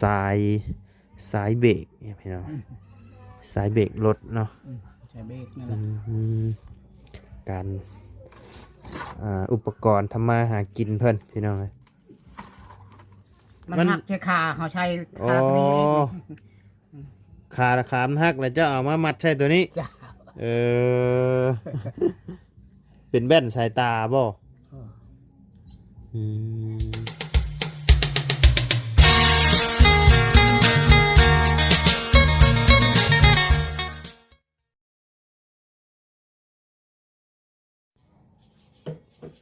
ສາຍ ສາຍເບຣກເນາະພີ່ນ້ອງ ອືມ ສາຍເບຣກລົດເນາະ ອືມ ສາຍເບຣກນັ້ນແຫຼະ ອືມ ການ ອ່າ ອຸປະກອນທຳມາຫາກິນເພິ່ນພີ່ນ້ອງເອີຍ ມັນ ມັນຫັກແຕ່ຂາເຮົາໃຊ້ ອໍ ຂາຕົວນີ້ເອງ ຂາ ຂາມັນຫັກແລ້ວເຈົ້າເອົາມາມັດໃສ່ຕົວນີ້ ເຈົ້າ ເອີ ເປັນແວ່ນສາຍຕາບໍ່? ເອີ ອືມ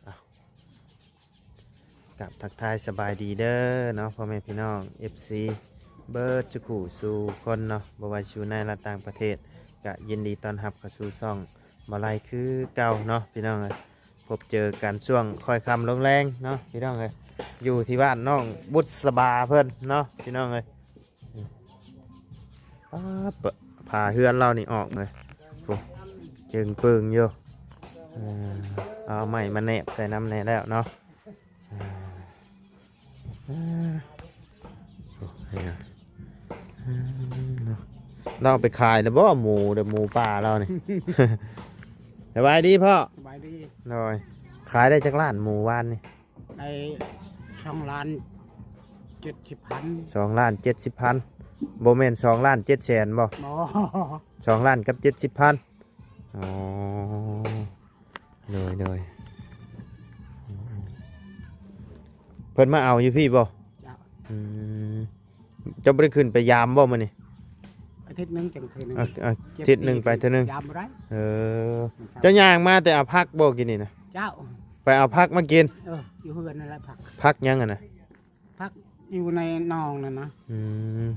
ອ່ະ ກາບທັກທາຍສະບາຍດີເດີເນາະ ພໍ່ແມ່ພີ່ນ້ອງ ເອັຟຊີ ເບິດສູ່ຜູ້ສູ່ຄົນເນາະ ບໍ່ວ່າຊິຢູ່ໃນ ແລະ ຕ່າງປະເທດ ກະຍິນດີຕ້ອນຮັບເຂົ້າສູ່ຊ່ອງ ບໍ່ໄລ່ຄືເກົ່າເນາະພີ່ນ້ອງເອີຍ ພົບເຈີກັນຊ່ວງຄ່ອຍຄ່ຳລົງແລງເນາະພີ່ນ້ອງເອີຍ ຢູ່ທີ່ບ້ານນ້ອງບຸດສະບາເພິ່ນເນາະພີ່ນ້ອງເອີຍ ປາດ ຝາເຮືອນລາວນີ້ອອກເລີຍ ໂອ້ ເຈິງເປິງຢູ່ ເອີ ເອົາໄມ້ມາແນບໃສ່ນຳແດ່ແລ້ວເນາະ. ອ່າ ອ່າ ໂອ້ຍ ລາວໄປຂາຍແລ້ວບໍ່ ໝູເດີ ໝູປ່າລາວນີ້? ສະບາຍດີພໍ່ ສະບາຍດີ ໂດຍ ຂາຍໄດ້ຈັກລ້ານໝູວານນີ້? ໄດ້ສອງລ້ານເຈັດສິບພັນ ສອງລ້ານເຈັດສິບພັນ ບໍ່ແມ່ນສອງລ້ານເຈັດແສນບໍ່? ບໍ່ ສອງລ້ານກັບເຈັດສິບພັນ ອໍ ໂດຍ ໂດຍ ເພິ່ນມາເອົາຢູ່ພີ້ບໍ່? ເຈົ້າ ອືມ ເຈົ້າບໍ່ໄດ້ຂຶ້ນໄປຢາມບໍ່ມື້ນີ້? ອາທິດໜຶ່ງຈັ່ງເທື່ອໜຶ່ງ ອາ ອາທິດໜຶ່ງໄປເທື່ອໜຶ່ງ ຢາມບໍ່ໄດ້ ເອີ ເຈົ້າຍ່າງມາແຕ່ເອົາຜັກບໍ່ກີ້ນີ້ນະ? ເຈົ້າ ໄປເອົາຜັກມາກິນ ເອີ ຢູ່ເຮືອນນັ້ນແຫຼະ ຜັກ ຜັກຫຍັງຫັ້ນນະ? ຜັກຢູ່ໃນໜອງນັ້ນນະ ອືມ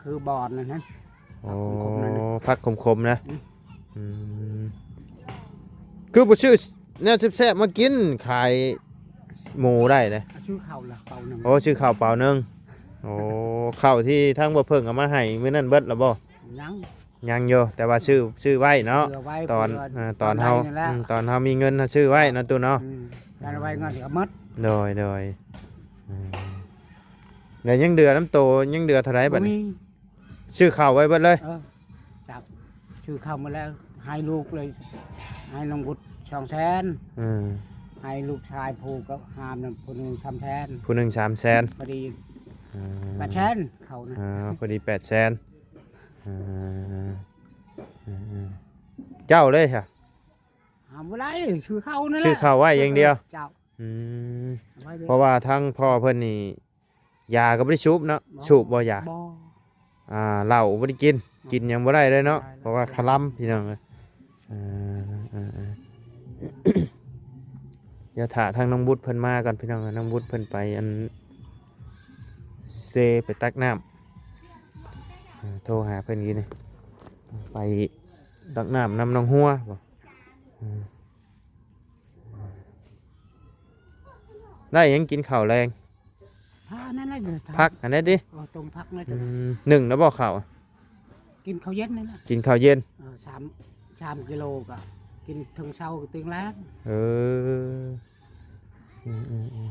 ຄືບອນນັ້ນນະ ອໍ ຜັກຂົມໆນັ້ນນະ ຜັກຂົມໆນະ ອືມ ອືມ ຄືບໍ່ຊື້ແນວແຊບໆມາກິນ ຂາຍໝູໄດ້ເດ້ ຊື້ເຂົ້າລະເປົາໜຶ່ງ ໂອ້ ຊື້ເຂົ້າເປົາໜຶ່ງ ໂອ້ ເຂົ້າທີ່ທາງບໍ່ເພິ່ງເອົາມາໃຫ້ມື້ນັ້ນເບິດລະບໍ່? ຍັງ ຍັງຢູ່ ແຕ່ວ່າຊື້ ຊື້ໄວ້ເນາະ ເພື່ອໄວ້ ຕອນ ເພື່ອ ເອີ ຕອນເຮົາ ຕອນໃດນີ້ແຫຼະ ອືມ ຕອນເຮົາມີເງິນເຮົາຊື້ໄວ້ເນາະ ອືມ ຕູ້ເນາະ ອືມ ແລ້ວໄວ້ເງິນກໍໝົດ ໂດຍ ໂດຍ ອືມ ແລ້ວຍັງເຫຼືອນຳໂຕ ຍັງເຫຼືອເທົ່າໃດບັດນີ້? ບໍ່ມີ ຊື້ເຂົ້າໄວ້ເບິດເລີຍ ເອີ ຈັກ ຊື້ເຂົ້າໝົດແລ້ວ ໃຫ້ລູກເລີຍ ໃຫ້ນ້ອງບຸດສອງແສນ ອືມ ໃຫ້ລູກຊາຍຜູ້ກໍຫ້າມນັ້ນ ຜູ້ໜຶ່ງສາມແສນ ຜູ້ໜຶ່ງສາມແສນ ພໍດີ ອືມ ແປດແສນເຂົ້ານະ ອໍ ພໍດີແປດແສນ ເອີ ເອີ ເອີ ເຈົ້າເລີຍຊະ ຫາບໍ່ໄດ້ ຊື້ເຂົ້ານັ້ນແຫຼະ ຊື້ເຂົ້າໄວ້ຢ່າງດຽວ ເຈົ້າ ອືມ ເອົາໄວ້ເລີຍ ເພາະວ່າທາງພໍ່ເພິ່ນນີ້ ຢາກໍບໍ່ໄດ້ສູບເນາະ ບໍ່ ສູບບໍ່ຢາ? ບໍ່ ອ່າ ເຫຼົ້າບໍ່ໄດ້ກິນ ບໍ່ ກິນຫຍັງບໍ່ໄດ້ເລີຍເນາະ ບໍ່ໄດ້ ເພາະວ່າຄະລຳ ພີ່ນ້ອງເອີຍ ເອີ ເອີ ເອີ ດຽວຖ້າທາງນ້ອງບຸດເພິ່ນມາກ່ອນ ພີ່ນ້ອງເອີຍ ນ້ອງບຸດເພິ່ນໄປ ອັນ ເຊ ໄປຕັກນ້ຳ ເອີ ໂທຫາເພິ່ນຢູ່ນີ້ ໄປຕັກນ້ຳນຳໜອງຫົວບໍ? ເອີ ໄດ້ຫຍັງກິນເຂົ້າແລງ? ພານັ້ນແຫຼະ ຜັກອັນນັ້ນຕິ ເອີ ຕົ້ມຜັກນັ້ນ ອືມ ໜຶ້ງແລ້ວບໍ່ເຂົ້າ? ກິນເຂົ້າເຢັນນັ້ນແຫຼະ ກິນເຂົ້າເຢັນ ເອີ ສາມ ສາມກິໂລກໍກິນເທິງເຊົ້າເທິງແລງ ເອີ ອືມ ອືມ ອືມ ອືມ.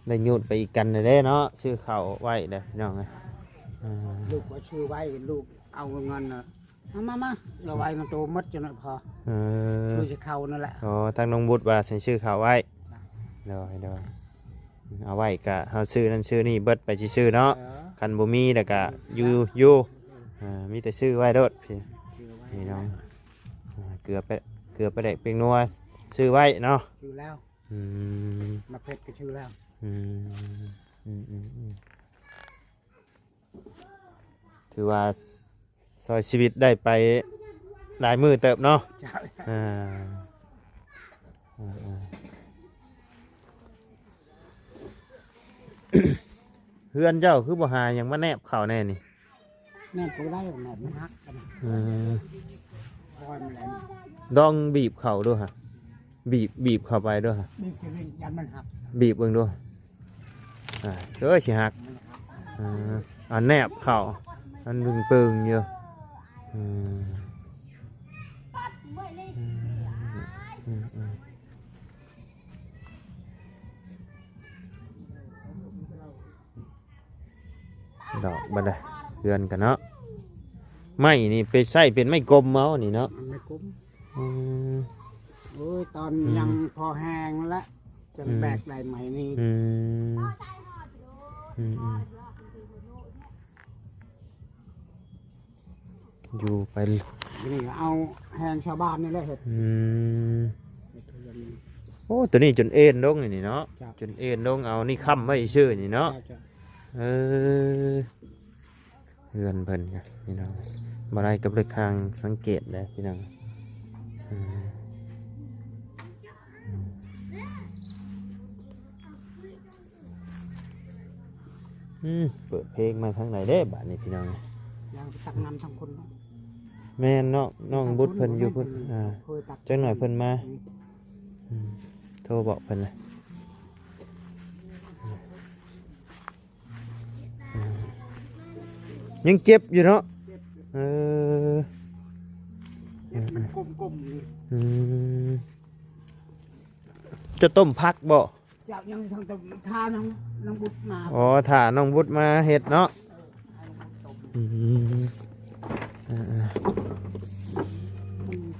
ໄດ້ຍູດໄປອີກກັນເດ້ເນາະ ຊື້ເຂົ້າໄວ້ເດ້ພີ່ນ້ອງເອີຍ ເອີ ລູກວ່າຊື້ໄວ້ ລູກເອົາເງິນນະ ມາ ມາ ມາ ເອົາໄວ້ນຳໂຕໝົດຈັ່ງນັ້ນພໍ ເອີ ຊື້ຊິເຂົ້ານັ້ນແຫຼະ ອໍ ທາງນ້ອງບຸດວ່າຊິຊື້ເຂົ້າໄວ້ ໂດຍ ໂດຍ ເອົາໄວ້ກະເຮົາຊື້ນັ້ນຊື້ນີ້ເບິດໄປຊື່ໆເນາະ ເອີ ຄັນບໍ່ມີແລ້ວກະ ເອີ ຢູ່ ຢູ່ ເອີ ເອີ ມີແຕ່ຊື້ໄວ້ໂລດ ພີ່ ຊື້ໄວ້ ພີ່ນ້ອງ ເອີ ເກືອປາ ເກືອປາແດກແປ້ງນົວຊື້ໄວ້ເນາະ ຊື້ແລ້ວ ອືມ ໝາກເຜັດກໍຊື້ແລ້ວ ອືມ ອືມ ອືມ ອືມ ຖືວ່າຊ່ອຍຊີວິດໄດ້ໄປຫຼາຍມື້ເຕີບເນາະ ເຈົ້າ ເອີ ເອີ ເອີ ເຮືອນເຈົ້າຄືບໍ່ຫາຫຍັງມາແນບເຂົ້າແດ່ນີ້? ແນບບໍ່ໄດ້ ແນບມັນຫັກກັນ ອືມ ລອງບີບເຂົ້າດູຫະ ບີບ ບີບເຂົ້າໄປດູຫະ ບີບຄືຍັນມັນຫັກ ບີບເບິ່ງດູ ອ່າ ເອີຍ ຊິຫັກ ມັນຫັກ ເອີ ອັນແນບເຂົ້າ ມັນປຶງໆຢູ່ ອືມ. ອືມໆ ດອກບັດລະ ເຮືອນກັນເນາະ. ໄມ້ນີ້ໄປໃຊ້ເປັນໄມ້ກົມເອົານີ້ເນາະ. ມັນໄມ້ກົມ. ອືມ ໂອ້ຍ ຕອນ ອືມ ຍັງພໍແຮງລະ ຈັ່ງ ອືມ ແບກໄດ້ໄມ້ນີ້. ອືມ ອືມໆ ຢູ່ໄປ ນີ້ເອົາແຮງຊາວບ້ານນີ້ແຫຼະເຮັດ. ອືມ ໂອ້ ໂຕນີ້ຈົນເອັນລົງນີ້ເນາະ. ເຈົ້າ ຈົນເອັນລົງ ເອົານີ້ຄ້ຳໄວ້ຊື່ນີ້ເນາະ. ເຈົ້າ ເຈົ້າ ເອີ ເຮືອນເພິ່ນກະພີ່ນ້ອງ ບໍ່ໄດ້ກັບເລີກທາງສັງເກດແຫຼະພີ່ນ້ອງ. ອືມ ອືມ ອືມ ເປີດເພງມາທາງໃດເດ້ບາດນີ້ພີ່ນ້ອງ. ຍັງໄປຕັກນ້ຳທາງຄົນເນາະ. ແມ່ນເນາະ ນ້ອງບຸດເພິ່ນຢູ່ພຸ້ນ. ອ່າ ຈັກໜ້ອຍເພິ່ນມາ. ອືມ ໂທບອກເພິ່ນລະ. ອືມ ຍັງເຈັບຢູ່ເນາະ. ເອີ ເຈັບ ມັນກົມໆຢູ່. ອືມ ຈະຕົ້ມຜັກບໍ່? ເຈົ້າ ຍັງທາງ ຖ້ານ້ອງ ນ້ອງບຸດມາ. ອໍ ຖ້ານ້ອງບຸດມາເຮັດເນາະ. ອືມ ເອີ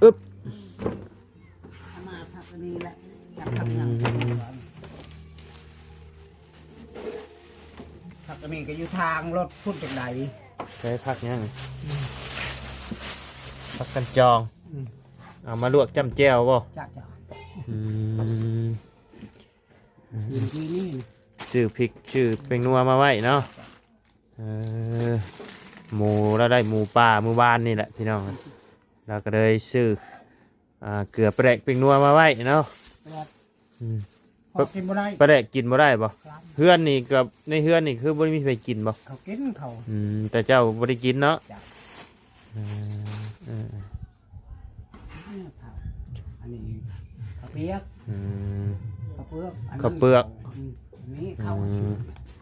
ອຶບ ເອົາມາຜັກອັນນີ້ແຫຼະ. ຈັກຜັກຫຍັງ? ອືມ ຜັກອັນນີ້ກໍຢູ່ທາງລົດພຸ້ນຈັ່ງໃດ. ໃຊ້ຜັກຫຍັງ? ອືມ ຜັກກັນຈອງ. ອືມ ເອົາມາລວກຈ້ຳແຈ່ວບໍ່? ເຈົ້າ ເຈົ້າ. ອືມ ອືມ ຊື້ພິກຊື້ແປ້ງນົວມາໄວ້ເນາະ. ເອີ ໝູ ລາວໄດ້ໝູປ່າມື້ວານນີ້ແຫຼະພີ່ນ້ອງ. ລາວກໍເລີຍຊື້ ອ່າ ເກືອ ປາແດກ ແປ້ງນົວມາໄວ້ເນາະ. ປາແດກ ອືມ ພໍກິນບໍ່ໄດ້. ປາແດກກິນບໍ່ໄດ້ບໍ່? ເຮືອນນີ້ກັບໃນເຮືອນນີ້ຄືບໍ່ໄດ້ມີໃຜກິນບໍ່? ເຂົາກິນເຂົາ. ອືມ ແຕ່ເຈົ້າບໍ່ໄດ້ກິນເນາະ. ເຈົ້າ. ເອີ ເອີ ອັນນີ້ເຂົ້າປຽກ. ອືມ ເຂົ້າເປືອກ. ເຂົ້າເປືອກ. ອືມ ອັນນີ້ເຂົ້າ. ອືມ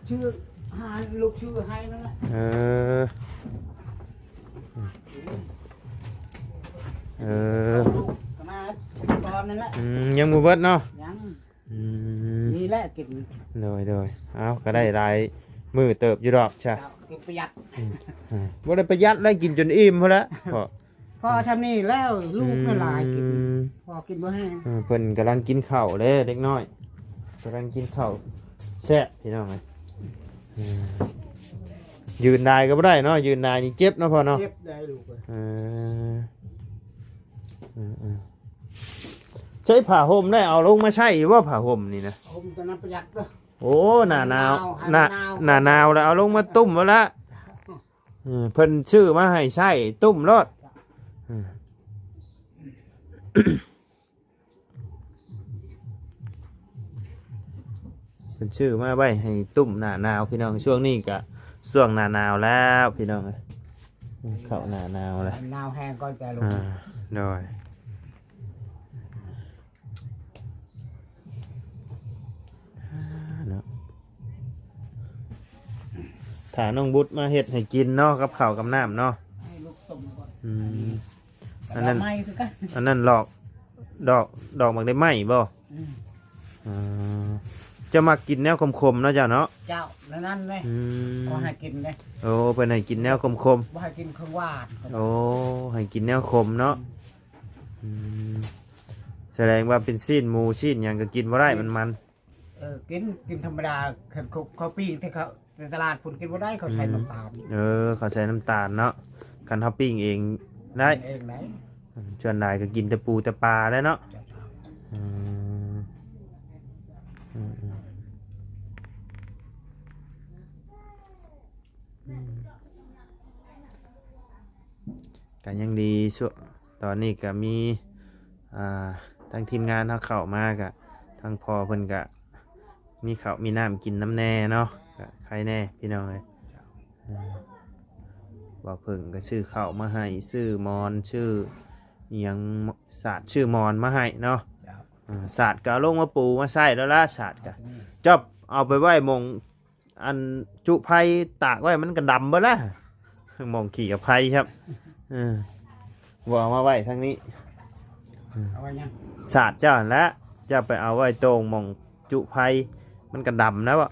ຊື່ ຫາລູກຊື່ໃຫ້ນັ້ນແຫຼະ. ເອີ ເອີ ມາກ່ອນນັ້ນແຫຼະ. ອືມ ຍັງບໍ່ເບິດເນາະ. ຍັງ. ອືມ ນີ້ແຫຼະກິນ. ໂດຍໆ ເອົາ ກໍໄດ້ຫຼາຍມື້ເຕີບຢູ່ດອກຊະ. ເຈົ້າ ກິນປະຢັດ. ອືມ ອືມ ບໍ່ໄດ້ປະຢັດແລ້ວ ກິນຈົນອີ່ມພຸ້ນແຫຼະ. ພໍ ພໍຊ່ຳນີ້ແລ້ວ ລູກມັນຫຼາຍກິນ. ອືມ ພໍກິນບໍ່ແຮງ. ເອີ ເພິ່ນກຳລັງກິນເຂົ້າເດ້ ເດັກນ້ອຍກຳລັງກິນເຂົ້າແຊບພີ່ນ້ອງເອີຍ. ອືມ ຢືນຫຼາຍກໍບໍ່ໄດ້ເນາະ ຢືນຫຼາຍນີ້ເຈັບເນາະພໍ່ເນາະ. ເຈັບໄດ້ລູກເອີຍ. ເອີ ເອີ ເອີ ໃຊ້ຜ້າຫົ່ມໄດ້ເອົາລົງມາໃຊ້ຢູ່ບໍ່ ຜ້າຫົ່ມນີ້ນະ? ຫົ່ມຕອນນັ້ນປະຢັດເດີ. ໂອ້ ໜ້າໜາວ ໜ້າໜາວ ໜ້າໜາວແລ້ວເອົາລົງມາຕຸ້ມໄວ້ລະ. ເອີ ເພິ່ນຊື້ມາໃຫ້ໃຊ້ ຕຸ້ມໂລດ. ເອີ ເພິ່ນຊື້ມາໄວ້ໃຫ້ຕຸ້ມໜ້າໜາວພີ່ນ້ອງ. ຊ່ວງນີ້ກະຊ່ວງໜ້າໜາວແລ້ວພີ່ນ້ອງເອີຍ. ເຂົ້າໜ້າໜາວແລ້ວ ໜາວແຮງກ່ອນແຕ່ລົງ. ອ່າ ໂດຍ. ເນາະ ຖ້ານ້ອງບຸດມາເຮັດໃຫ້ກິນເນາະ ກັບເຂົ້າກັບນ້ຳເນາະ. ໃຫ້ລູກຕົ້ມກ່ອນ. ອືມ ອັນນັ້ນ ອັນນັ້ນດອກ ດອກໝາກໄດ້ໄມ້ບໍ່? ອືມ ເຈົ້າມັກກິນແນວຂົມໆເນາະເຈົ້າເນາະ? ເຈົ້າ ແນວນັ້ນເລີຍ. ອືມ ຂໍໃຫ້ກິນເດ້. ໂອ້ ເພິ່ນໃຫ້ກິນແນວຂົມໆ ບໍ່ໃຫ້ກິນເຄື່ອງຫວານ. ໂອ້ ໃຫ້ກິນແນວຂົມເນາະ. ອືມ ອືມ ສະແດງວ່າເປັນຊີ້ນໝູຊີ້ນຫຍັງກໍກິນບໍ່ໄດ້ ມັນໆ. ເອີ ກິນ ກິນທຳມະດາ. ຄັນເຂົາ ເຂົາປີ້ງແຕ່ເຂົາ ແຕ່ຕະຫຼາດພຸ້ນກິນບໍ່ໄດ້ ເຂົາໃສ່ ອືມ ນ້ຳຕານ. ເອີ ເຂົາໃສ່ນ້ຳຕານເນາະ. ຄັນເຮົາປີ້ງເອງໄດ້ ເອງໄດ້. ອືມ ສ່ວນຫຼາຍກໍກິນແຕ່ປູແຕ່ປາແຫຼະເນາະ. ເຈົ້າ ເຈົ້າ. ອືມ ອືມ ອືມ ອືມ ກໍຍັງດີ ຊ່ວງຕອນນີ້ກໍມີ ອ່າ ທາງທີມງານເຮົາເຂົ້າມາ ກໍທາງພໍ່ເພິ່ນກໍມີເຂົ້າມີນ້ຳກິນນຳແດ່ເນາະ ກໍໄຄແດ່ພີ່ນ້ອງເອີຍ. ເອີ ບ່າວເຜິ້ງກໍຊື້ເຂົ້າມາໃຫ້ ຊື້ໝອນ ຊື້ອີ່ຫຍັງ ສາດ ຊື້ໝອນມາໃຫ້ເນາະ. ເຈົ້າ. ເອີ ສາດກໍເອົາລົງມາປູມາໃຊ້ແລ້ວລະ ສາດກໍ ອືມ ເຈົ້າເອົາໄປໄວ້ໝ່ອງ ອັນຈຸໄຟຕາກໄວ້ມັນກໍດຳເບິດລະ ໝ່ອງຂີ້ກັບໄຟຄັບ. ເອີ ບໍ່ເອົາມາໄວ້ທາງນີ້. ເອົາໄວ້ຫຍັງ? ສາດເຈົ້າຫັ້ນແຫຼະ ເຈົ້າໄປເອົາໄວ້ໂຕ່ງໝ່ອງຈຸໄຟ ມັນກະດຳນະເບາະ.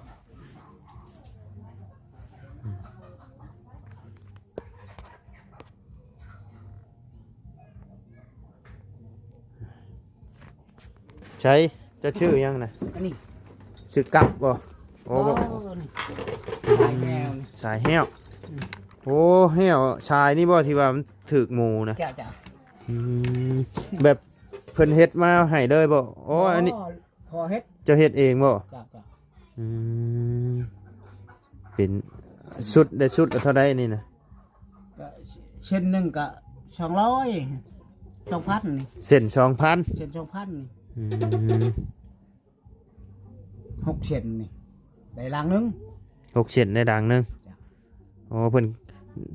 ໃສ ເຈົ້າຊື່ຫຍັງນະ? ອັນນີ້ ຊື່ກັບບໍ່? ໂອ້ ໂອ້ ນີ້ ສາຍແຫ້ວນີ້ ສາຍແຫ້ວ. ອືມ ໂອ້ ແຫ້ວສາຍນີ້ບໍ່ ທີ່ວ່າມັນຖືກໝູນະ? ເຈົ້າ ເຈົ້າ. ອືມ ແບບເພິ່ນເຮັດມາໃຫ້ເລີຍບໍ່? ອໍ ອັນນີ້ ພໍ່ເຮັດ ເຈົ້າເຮັດເອງບໍ່? ເຈົ້າ ເຈົ້າ. ອືມ ເປັນຊຸດ ໄດ້ຊຸດລະເທົ່າໃດນີ້ນະ? ກະເສັ້ນໜຶ່ງກະສອງຮ້ອຍ ສອງພັນນີ້ ເສັ້ນສອງພັນ ເສັ້ນສອງພັນນີ້. ອືມ ຫົກເສັ້ນນີ້ ໄດ້ຫຼັງໜຶ່ງ ຫົກເສັ້ນໄດ້ຫຼັງໜຶ່ງ. ເຈົ້າ. ໂອ້ ເພິ່ນ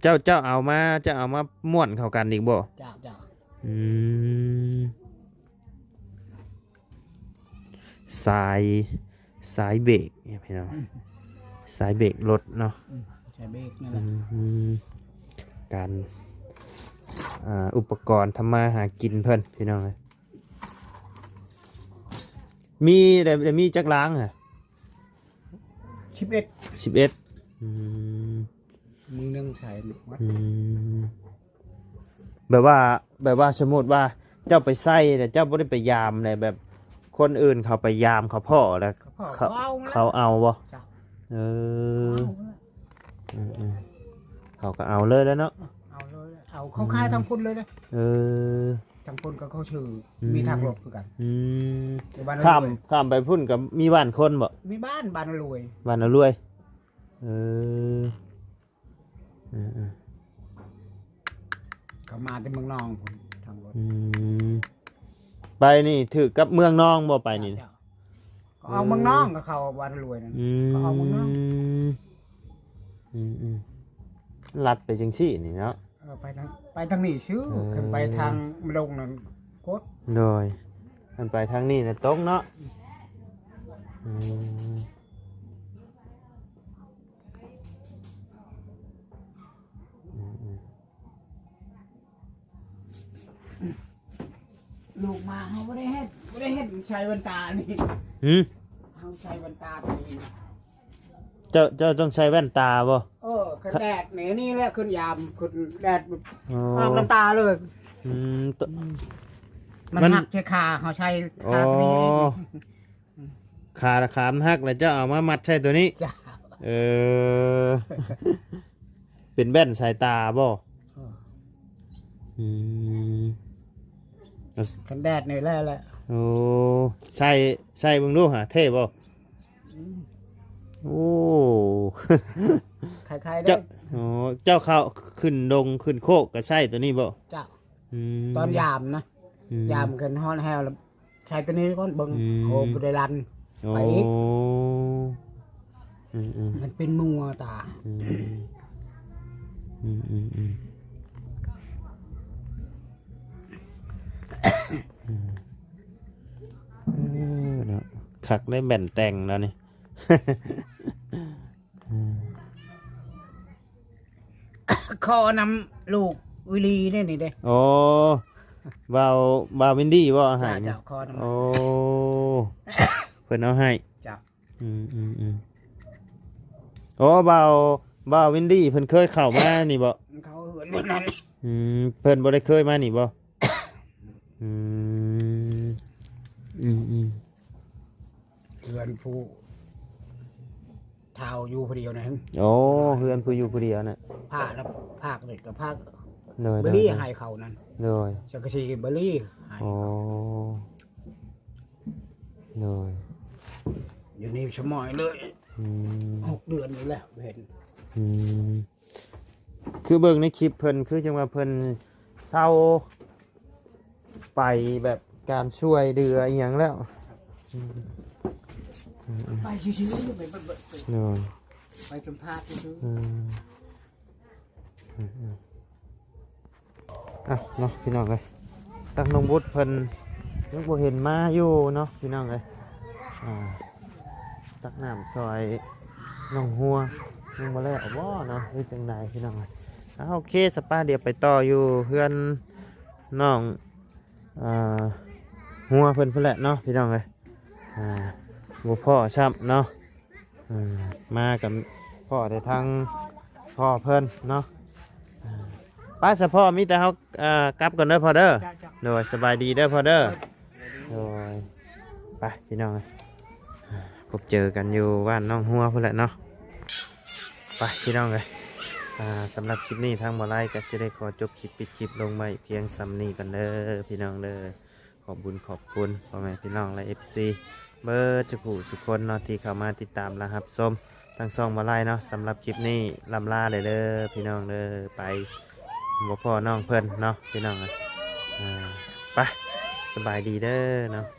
ເຈົ້າ ເຈົ້າເອົາມາ ເຈົ້າເອົາມາມ້ວນເຂົ້າກັນອີກບໍ່? ເຈົ້າ ເຈົ້າ. ອືມ ສາຍ ສາຍເບກເນາະພີ່ນ້ອງ ອືມ ສາຍເບກລົດເນາະ ອືມ ສາຍເບກນັ້ນແຫຼະ. ອືມ ການ ອ່າ ອຸປະກອນທຳມາຫາກິນເພິ່ນພີ່ນ້ອງເອີຍ. ມີ ໄດ້ ໄດ້ມີຈັກຫຼັງຫະ? ສິບເອັດ ສິບເອັດ. ອືມ ມື້ໜຶ່ງໃສ່ໝົດ. ອືມ ແບບວ່າ ແບບວ່າສົມມຸດວ່າເຈົ້າໄປໃສ່ແລ້ວເຈົ້າບໍ່ໄດ້ໄປຢາມແລ້ວ ແບບຄົນອື່ນເຂົາໄປຢາມເຂົາພໍ້ແລ້ວ ເຂົາ ເຂົາເອົາ ເຂົາເອົາບໍ່? ເຈົ້າ. ເອີ ເຂົາເອົາແລ້ວ ອືມໆ ເຂົາກະເອົາເລີຍແລ້ວເນາະ ເອົາເລີຍ ເອົາ ເຂົາຂາຍທາງພຸ້ນເລີຍເດ້. ອືມ ເອີ ທາງພຸ້ນກະເຂົາຊື້ ອືມ ມີທາງລົດຄືກັນ. ອືມ ຢູ່ບ້ານ ຂ້າມ ລວຍ ຂ້າມໄປພຸ້ນກະມີບ້ານຄົນບໍ່? ມີບ້ານ ບ້ານລວຍ ບ້ານລວຍ. ເອີ ເອີໆ ເຂົາມາແຕ່ເມືອງນອງພຸ້ນ ທາງລົດ. ອືມ ໄປນີ້ຖືກກັບເມືອງນອງບໍ່ ໄປນີ້? ເຈົ້າ ເຂົາອອກເມືອງນອງ ເອີ ກະເຂົ້າບ້ານລວຍນັ້ນ. ອືມ ເຂົາອອກເມືອງນອງ. ອືມໆ ລັດໄປຈັ່ງຊີ້ນີ້ເນາະ. ເອີ ໄປທາງ ໄປທາງນີ້ຊື່ ເອີ ຄັນໄປທາງມະດົງນັ້ນກົດ. ໂດຍ ຄັນໄປທາງນີ້ນະຕົງເນາະ. ອືມ ອືມ ອືມ ລູກມາເຮົາບໍ່ໄດ້ເຮັດ ບໍ່ໄດ້ເຮັດໃສ່ແວ່ນຕານີ້. ຫື? ເຮົາໃສ່ແວ່ນຕາຕົວນີ້ນະ. ເຈົ້າ ເຈົ້າຕ້ອງໃສ່ແວ່ນຕາບໍ່? ເອີ ຄັນແດດນີ້ ນີ້ແຫຼະຂຶ້ນຍາມ ຂຶ້ນແດດ ອໍ ອອກແວ່ນຕາເລີຍ. ອືມ ມັນ ມັນຫັກໃສ່ຂາ ເຮົາໃສ່ຂາຕົວນີ້. ອໍ ຂາ ຂາມັນຫັກແລ້ວເຈົ້າເອົາມາມັດໃສ່ຕົວນີ້? ເຈົ້າ. ເອີ ເປັນແວ່ນສາຍຕາບໍ່? ເອີ ອືມ ຄັນແດດນີ້ແຫຼະ ແຫຼະ. ໂອ້ ໃສ່ ໃສ່ເບິ່ງດູຫາ ເທ່ບໍ່? ອືມ ໂອ້ ຄ້າຍໆ ເຈົ້າ ເດ້. ອໍ ເຈົ້າເຂົ້າຂຶ້ນດົງຂຶ້ນໂຄກກະໃສ່ຕົວນີ້ບໍ່? ເຈົ້າ. ອືມ ຕອນຍາມນະ ອືມ ຍາມຂຶ້ນຮອດແຮ້ວລະ ໃສ່ຕົວນີ້ກ່ອນເບິ່ງ. ອືມ ໂອ້ ບໍ່ໄດ້ລັນ ໂອ້ ໄປອີກ. ອືມໆ ມັນເປັນມົວຕາ. ອືມ ອືມໆ ອືມ ເອີ ເນາະ ຄັກໄດ໋ ແວ່ນແຕ່ງແລ້ວນີ້. ອືມ ຂໍນຳລູກວິລີເດ້ນີ້ເດ້. ໂອ້ ບ່າວ ບ່າວວິນດີບໍ່ເອົາໃຫ້? ເຈົ້າ ຂໍນຳ. ໂອ້ ເພິ່ນເອົາໃຫ້. ເຈົ້າ. ອືມໆໆ ໂອ້ ບ່າວ ບ່າວວິນດີເພິ່ນເຄີຍເຂົ້າມານີ້ບໍ່? ເຂົ້າເຮືອນນັ້ນ. ອືມ ເພິ່ນບໍ່ໄດ້ເຄີຍມານີ້ບໍ່? ອືມ ອືມໆ ເຮືອນຜູ້ ທ້າວຢູ່ຜູ້ດຽວນັ້ນ. ໂອ້ ເຮືອນຜູ້ຢູ່ຜູ້ດຽວນະ. ພາກນະ ພາກນີ້ກະພາກ ໂດຍ ເບີຣີ ໂດຍ ໃຫ້ເຂົານັ້ນ. ໂດຍ ສັງກະສີເບີຣີໃຫ້. ໂອ້ ໂດຍ ຢູ່ນີ້ສະໝອຍເລີຍ. ອືມ ຫົກເດືອນນີ້ແຫຼະເຫັນ. ອືມ ຄືເບິ່ງໃນຄລິບເພິ່ນ ຄືຈັ່ງວ່າເພິ່ນເຊົາ ໄປແບບການຊ່ວຍເຫຼືອອີ່ຫຍັງແລ້ວ. ອືມ ອືມໆ ໄປຊື່ໆ ໄປເບິ່ງ ໂດຍ ໄປສຳພາດຊື່ໆ. ອືມ ອືມໆ ອ່ະເນາະ ພີ່ນ້ອງເອີຍ ທາງນ້ອງບຸດເພິ່ນຍັງບໍ່ເຫັນມາຢູ່ເນາະ ພີ່ນ້ອງເອີຍ. ອ່າ ຕັກນ້ຳຊ່ອຍນ້ອງຫົວ ຍັງບໍ່ແລ້ວບໍ່ເນາະ ຫຼືຈັ່ງໃດ ພີ່ນ້ອງເອີຍ. ອ່າ ໂອເຄ ສະປາ ດຽວໄປຕໍ່ຢູ່ເຮືອນນ້ອງ ອ່າ ຫົວເພິ່ນພຸ້ນແຫຼະເນາະ ພີ່ນ້ອງເອີຍ. ອ່າ ບໍ່ພໍ້ຊ້ຳເນາະ. ອ່າ ມາກັບພໍ່ໄດ້ທາງພໍ່ເພິ່ນເນາະ. ອ່າ ໄປຊະພໍ່ ມີແຕ່ເຮົາ ເອີ ກັບກ່ອນເດີພໍ່ເດີ. ເຈົ້າ ເຈົ້າ ໂດຍ ສະບາຍດີເດີພໍ່ເດີ. ໂດຍ ໄປພີ່ນ້ອງເອີຍ ພົບເຈີກັນຢູ່ບ້ານໜອງຫົວພຸ້ນແຫຼະເນາະ. ໄປພີ່ນ້ອງເອີຍ ອ່າ ສຳລັບຄລິບນີ້ທາງບໍ່ໄລກໍຊິໄດ້ຂໍຈົບຄລິບ ປິດຄລິບລົງໄວ້ພຽງສ່ຳນີ້ກ່ອນເດີພີ່ນ້ອງເດີ. ຂອບບຸນຂອບຄຸນພໍ່ແມ່ພີ່ນ້ອງ ແລະ ເອັຟຊີ ເບິດທຸກຜູ້ທຸກຄົນເນາະ ທີ່ເຂົ້າມາຕິດຕາມ ແລະ ຮັບຊົມທາງຊ່ອງບໍ່ໄລເນາະ. ສຳລັບຄລິບນີ້ລ່ຳລາໄດ້ເດີພີ່ນ້ອງເດີ. ໄປ ບໍ່ພໍ້ນ້ອງເພິ່ນເນາະ ພີ່ນ້ອງເອີຍ. ອ່າ ໄປ ສະບາຍດີເດີເນາະ.